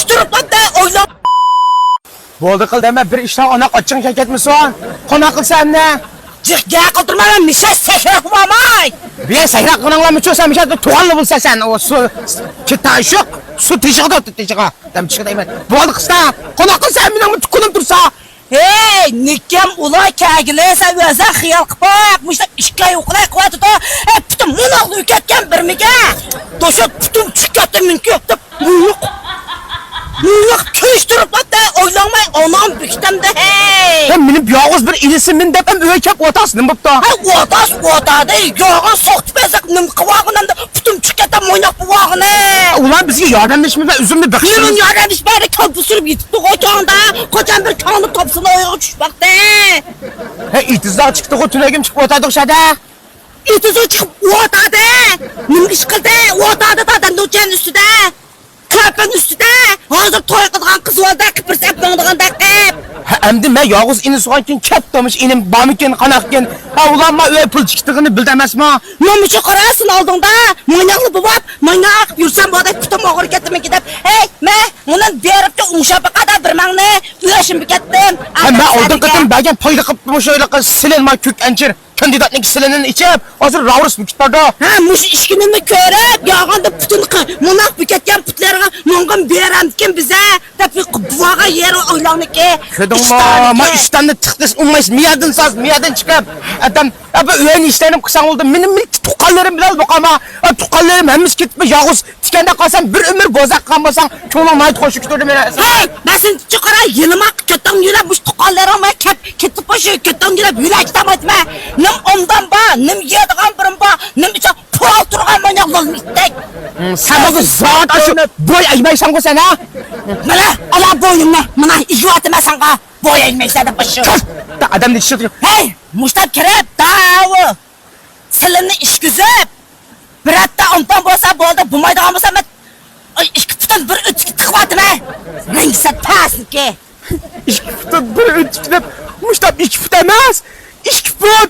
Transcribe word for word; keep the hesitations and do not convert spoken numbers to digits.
تۇرۇپ ئويلاپ. بولدى قىل دەمە، بىر ئىشلار ئانا قاچچىڭ كەتمىسۇن. قوناق قىلسا ئەمدى. جىق گەپ قىلدۇرما، مەن مىشە سەھرە قىلماي. بىيە سەھرە قىلىڭلار مۇچۇ، سەن مىشە تۇغانلا بولسا سەن، ئۇ سۇ، كىتا شۇق، سۇ تېشىغا تېشىغا. دەم چىقىدىمەن. بولدى قىستا. قوناق قىلسا ئەمدى مۇچۇ كۇنۇم تۇرسا. ھەي، نىكەم ئۇلار كەلگىلى سەن ئۆزۈڭ خىيال قىلىپ باق، مۇشۇنداق ئىككى ئاي ئۇخلاي قويۇۋاتىدۇ. ھەي، پۇتۇم مۇنداقلا كەتكەن بىرمىگە. توشۇپ پۇتۇم چۈشۈپ كەتتى مېنىڭكى دەپ مۇيۇق. مۇيۇق كۆرۈشتۈرۈپ ئاتتى، ئويلانماي ئانام بېكىتەمدە ھەي. ھەي، مېنى يالغۇز بىر ئىلىسىمىن دەپ ھەم ئۆيگە كەپ ئوتاسىز، نېمە بوپتۇ؟ ھەي، ئوتاس ئوتادى، يالغۇز سوقۇپ بەرسەك نېمە قىلىۋالغىنىمدا پۇتۇم چۈشۈپ كەتتى، مۇيناق بولۇۋالغىنى. ئۇلار بىزگە ياردەملەشمىسە ئۆزۈمنى بېقىپ. نېمە ياردەملىشىپ بەردى، كالپۇك سۈرۈپ يېتىپتۇغۇ چاغدا. قاچان بىر كاڭلى تاپسىلا ئويغا چۈشۈپ باقتى. ھەي، ئېتىزدا چىقتىغۇ، تۈنۈگۈن چىقىپ ئوتادۇق شەدە. ئېتىزغا چىقىپ ئوتادى. نېمە ئىش قىلدى؟ ئوتادى دادام نوچەن ئۈستىدە. كاپىن ئۈستىدە. ھازىر توي قىلىدىغان قىز بولدى، قىپىرسىپ ماڭىدىغان دەقىپ. ھە، ئەمدى مەن يالغۇز ئىنى سۇغانكىن كەپتۇ، مۇشۇ ئىنىم بارمىكىن، قاناقكىن؟ ھە، ئۇلارما ئۆي پۇل چىقىدىغىنى بىلدى ئەمەسمۇ؟ مامىچى قارا سېنى ئالدىڭدا، مايناقلا بوۋاپ، مايناق يۈرسەم بولدى، پۇتۇم ئوغرى كەتتىمىكى دەپ. ھەي، مە، مۇنىڭ بېرىپتۇ ئوڭشاپ باقادا بىر مەڭنى، ئۆشۈم كەتتىم. ھە، مەن ئالدىنقى قېتىم بەرگەن پايدا قىلىپ مۇشۇ ھېلىقى سېلىنما كۆك ئەنچىر. كاندىداتنىڭ سېلىنىنى ئىچىپ، ھازىر راۋۇرۇس بېكىتىپ باردا. ھە، مۇشۇ ئىشكىنىمنى كۆرۈپ، يالغاندا پۇتۇن مۇنداق بېكەتكەن پۇتلىرىغا ماڭغان بېرەمدىكىن بىزە، دەپ بۇغاغا يېرى ئويلاڭنىكى. كۆردۈڭمۇ؟ ما ئىشتاننى تىقتىس ئۇمايسىز، مىيادىن ساز، مىيادىن چىقىپ. ئادەم، يا بۇ ئۆينى ئىشلەينىم قىلساڭ بولدى. مېنىڭ، مېنىڭ تۇغقانلىرىم بىلەن بولغانما؟ تۇغقانلىرىم ھەممىسى كېتىپ، يالغۇز تىكەندە قالسام، بىر ئۆمۈر بوزەك قالغان بولساڭ، كۆڭلۈڭ ناھايىتى خۇش كۆتۈردى مېنى. ھەي، مەن سېنى چىقىراي، يېلىماق كەتتىڭ يۆلەپ، مۇشۇ تۇغقانلىرىڭ بىلەن كەپ، كېتىپ باشلاپ كەتتىڭ يۆلەپ، يۆلەپ كېتەلمەيتتىمەن. نېمە ئومدام بار، نېمە يەيدىغان بىرىم بار، نېمە ئىچىدە پۇل تۇرغان مانا لالمىتتەك. سەن ھازىر زادى ئاشۇ بوي ئەگمەيسەنغۇ سەن، ھە؟ مانا، ئالا بويۇڭنى، مانا ئېگىۋاتىمەن ساڭا، بوي ئەگمەيسەن دەپ ئاشۇ. ئادەمنى چۈشۈرۈپ. ھەي، مۇشتاپ كىرىپ، داۋۇ. سېلىننى ئىچكۈزۈپ، بىر ھەپتە ئومتان بولسا بولدى، بولمايدىغان بولسا مەن، ئاي، ئىككى پۇتۇم بىر ئۆتۈكى تىقىۋاتىمەن. رەڭگىسى پەسنىكى. ئىككى پۇتۇم بىر ئۆتۈكى دەپ، مۇشتاپ ئىككى پۇت ئەمەس، ئىككى پۇت.